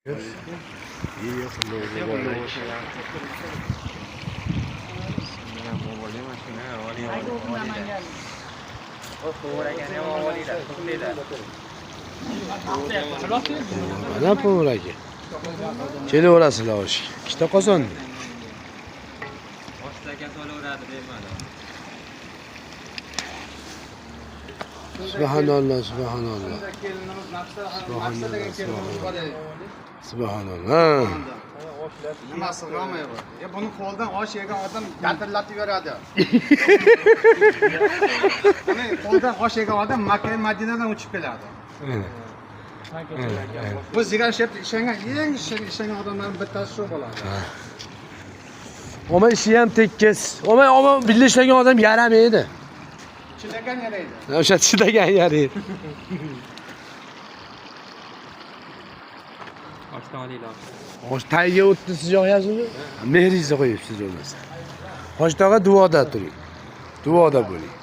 Muborak. Mana povur aka. Kelaverasizlar oshga. Ikkita qozonda. Oshlarga solaveradi bemalol. Subhanalloh, subhanalloh. Kelinimiz Nafisa, Subhanalloh, Nafisa degan kelinimiz bor edi. Subhanalloh. Nimasi g'amay bu? Ya buni qo'ldan osh yegan odam gatirlatib yuboradi. Buni qo'ldan osh yegan odam Makka Madinadan uchib keladi. Bu zigar ishlangan eng ishlangan odamlarning bittasi shu bo'ladi. Oma ishi ham tekis. Oma oma birga ishlagan odam yaramaydi. Chidagan yaraydi. O'sha chidagan yaraydi. Oshdan olinglar. Osh tayga o'tdi siz yoqyapsizmi? Mehringizni qo'yibsiz bo'lmasa. Hoji tog'a duoda turing. Duoda bo'ling.